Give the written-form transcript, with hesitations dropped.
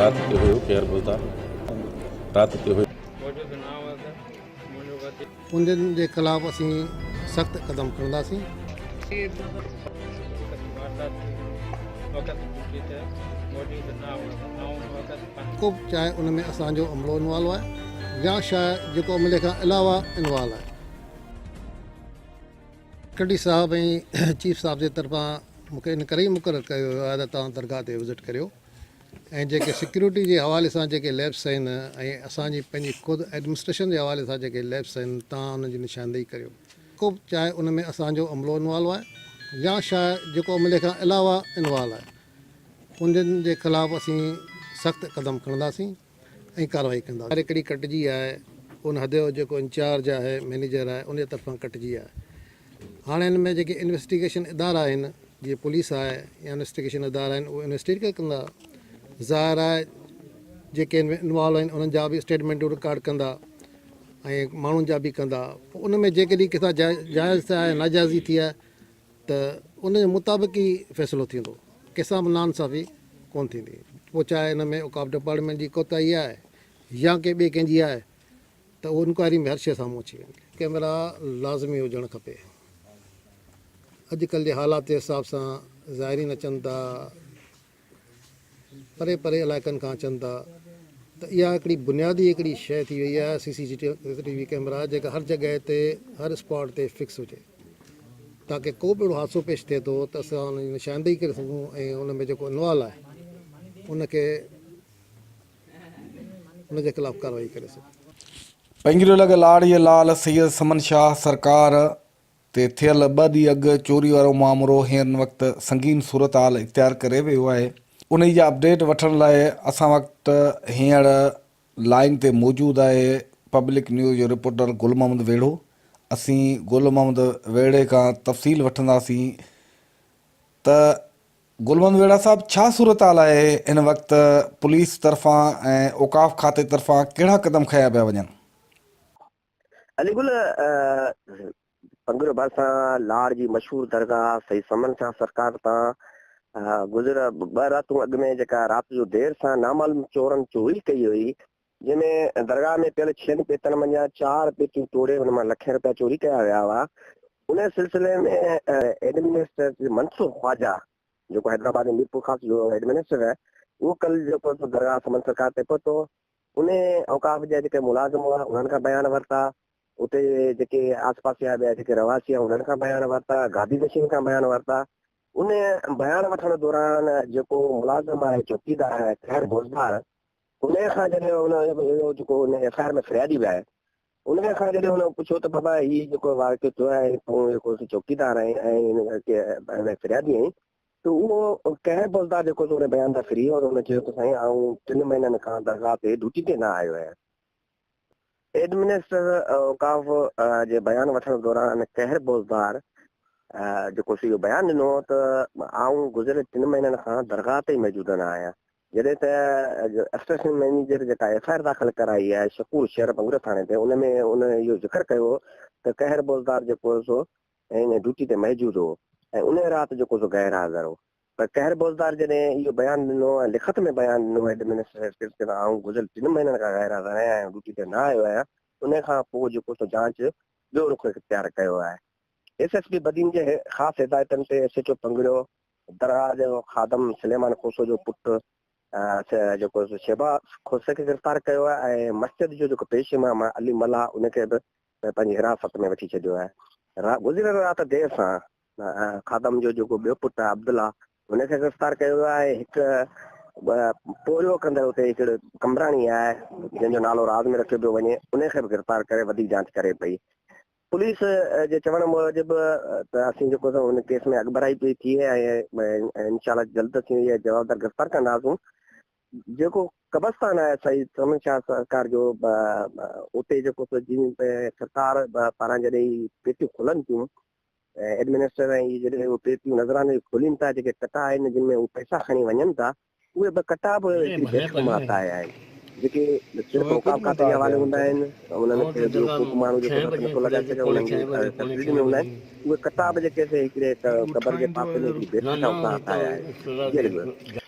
رات تي هيو ڪيهر بوزدار رات تي هيو. انهن جي خلاف اسين سخت قدم کڻنداسين. ڪو به چاهي ان ۾ اسان جو عملو انوالو آهي يا شايد جيڪو عملي کان علاوه انوالو آهي. ڪڍي صاحب ۽ چيف صاحب جي طرفان مون کي ان ڪري ئي مقرر ڪيو ويو آهي ته توهان درگاهه تي وزٽ ڪريو ۽ جيڪي سيڪيورٽي جي حوالي سان جيڪي ليپس آهن ۽ اسان جي پنهنجي خود ايڊمنسٽريشن جي حوالي سان جيڪي ليپس آهن توهان انهن جي نشاندهي ڪريو. ڪو به چاهي ان ۾ اسان جو عملو انوالو آهي يا شايد جيڪو عملي کان علاوه انوالو آهي انهن جي خلاف اسين سخت قدم کڻنداسين. ۽ ڪارروائي ڪندا. هڪڙي ڪٽجي آهي ان حد جو جيڪو انچارج آهي مئنيجر آهي ان جي طرفان ڪٽجي آهي هاڻي ان ۾ جيڪي انويسٽيگيشن ادارا آهن جيئن پوليس آهي يا انويسٽيگيشن ادارا آهن اهي انويسٽيگيٽ ڪندا ظاهر آهي جيڪي ان ۾ انوالو آهن انهن جا به اسٽيٽمينٽون رڪارڊ ڪندا ۽ ماڻهن جا به ڪندا پوء ان ۾ جيڪڏهن ڪٿان جائز ٿيا آهي ناجائزي ٿي آهي ته ان جي مطابق ئي فيصلو ٿيندو، ڪنهن سان به ناانصافي ڪونه ٿيندي، پوء چاهي ان ۾ اوقاف ڊپارٽمينٽ جي ڪوتاهي آهي يا ڪنهن ٻئي ڪنهن جي آهي ته اهو انڪوائري ۾ هر شيء سامهون اچي ويندي. ڪئميرا لازمي هجڻ کپي، اڄڪلهه جي حالات جي حساب سان زائرين اچن ٿا، پري پري علائقن کان اچن ٿا ته اها هڪڙي بنيادي هڪڙي شيء ٿي وئي آهي سي سي ٽي وي ڪئميرا جيڪا هر جڳهه تي هر اسپاٽ تي فڪس هجي تاڪه ڪو به اهڙو حادثو پيش ٿئي ٿو ته اسان ان جي نشاندهي ڪري سگهون ۽ ان ۾ جيڪو انوالو آهي ان کي ان جي خلاف ڪارروائي ڪري سگهون. پنگريو لڳ لاڙيء لال سيد سمن شاهه سرڪار تي ٿيل ٻه ڏينهن اڳ چوري وارو مامرو هينئر وقت سنگين صورتحال اختيار ڪري ويو آهي انهي جا اپڊيٽ وٺڻ لاء اسان وقت هينئر لائين تي موجود آهي پبلڪ نيوز جو رپورٽر گل محمد ويڙهو اسين گل محمد ويڙهي کان تفصيل وٺنداسين ته گل محمد ويڙها صاحب ڇا صورتحال آهي هن وقت پوليس طرفان ۽ اوقاف کاتي طرفان ڪهڙا قدم کنيا پيا وڃن. علي گل پنگريو ڀرسان لاڙ جي مشهور درگاهه سيد سمن شاهه سرڪار تان گذريل ٻه راتون اڳ ۾ جيڪا رات جو دير سان نامعلوم چورن چوري ڪئي هئي جنهن ۾ درگاهه ۾ پيل ڇهن پيتن منجهان چار پيتيون ٽوڙي ان مان لکين رپيا چوري ڪيا ويا هئا ان سلسلي ۾ ايڊمنسٽريٽر منصور خواجه جيڪو حيدرآباد ۾ ميرپورخاص جو ايڊمنسٽريٽر آهي اهو ڪل جيڪو درگاهه سمن سرڪار تي پهتو انهي اوقاف جا جيڪي ملازم هئا انهن کان بيان ورتا، اتي جيڪي آس پاس جا ٻيا جيڪي رهواسي هئا انهن کان بيان ورتا، گادي نشين کان بيان ورتا. انهي بيان وٺڻ دوران جيڪو ملازم آهي چوڪيدار آهي خير بوزدار انهي کان جڏهن ان اهو جيڪو ان ايف I R ۾ فريادي به آهي انهي کان جڏهن هن پڇيو ته بابا هي جيڪو واقعو ٿيو آهي تون جيڪو چوڪيدار آهين ۽ هن فريادي آهين ته اهو ڪنهن بوزدار جيڪو سو ان بيان تان ڦري ويو ۽ هن چيو ته سائين آئون ٽن مهينن کان درگاهه تي ڊيوٽي تي نه آيو آهيان. ايڊمنسٽر اوقاف جي بيان وٺڻ دوران قهر بوزدار جيڪو سو اهو بيان ڏنو ته آئون گذريل ٽن مهينن کان درگاهه تي ئي موجود نه آهيان جڏهن ته اسسٽنٽ مئنيجر جيڪا ايف I R داخل ڪرائي آهي شڪور شهر بنگلو ٿاڻي تي ان ۾ ان اهو ذڪر ڪيو ته قهر بوزدار جيڪو سو ۽ ان ڊيوٽي تي موجود هو ۽ انهيء رات جيڪو سو غير حاضر هو. پر قهر بوزدار جڏهن اهو بيان ڏنو ۽ لکت ۾ بيان ڏنو ايڊمنسٽريٽر کي ته آئون گذريل ٽن مهينن کان غير حاضر آهيان ۽ ڊيوٽي تي نه آيو آهيان، انهيء کان پوء جيڪو سو جاچ ٻيو رخ اختيار ڪيو آهي. ايس ايس پي بدين جي خاص هدايتن تي ايس ايڇ او پنگريو درگاهه جو خادم سليمان کوسو جو پٽ جيڪو سو شهباز کوسي کي گرفتار ڪيو آهي ۽ مسجد جو جيڪو پيش امام آهي علي ملاح ان کي به پنهنجي حراست ۾ وٺي ڇڏيو آهي. گذريل رات دير سان خادم جو جيڪو ٻيو پٽ آهي عبدالله ان کي گرفتار ڪيو ويو آهي. هڪ پورهيو ڪندڙ اتي هڪڙو قمبراڻي آهي جنهن جو نالو راز ۾ رکيو پيو وڃي ان کي به گرفتار ڪري وڌيڪ جاچ ڪري پئي. پوليس جي چوڻ موجب ته اسين جيڪو سو ان ڪيس ۾ اڳڀرائي پئي ٿئي ۽ انشاء الله جلد اسين اهي جوابدار گرفتار ڪنداسون. جيڪو قبرستان آهي سائين سمن شاهه سرڪار جو اتي جيڪو سو جن سرڪار پاران جڏهن هي پيتيون کلن ٿيون ايڊمنسٽريٽر ۽ هي جڏهن اهي پيتيون نذراني جون کولين ٿا جيڪي ڪٽا آهن جن ۾ هو پئسا کڻي وڃن ٿا اهي ٻه ڪٽا به هڪڙي بيٺڪ مان هٿ آيا آهن جيڪي صرف اوقاف کاتي جي حوالي هوندا آهن انهن کي ٻيو ڪو به ماڻهو جيڪو هٿ نٿو لڳائي سگهي انهن جي ڪسٽڊي ۾ هوندا آهن اهي ڪٽا به جيڪي سي هڪڙي قبر جي پاسي ۾ هڪڙي بيٺڪ کان اتان هٿ آيا آهن. جي علي گل.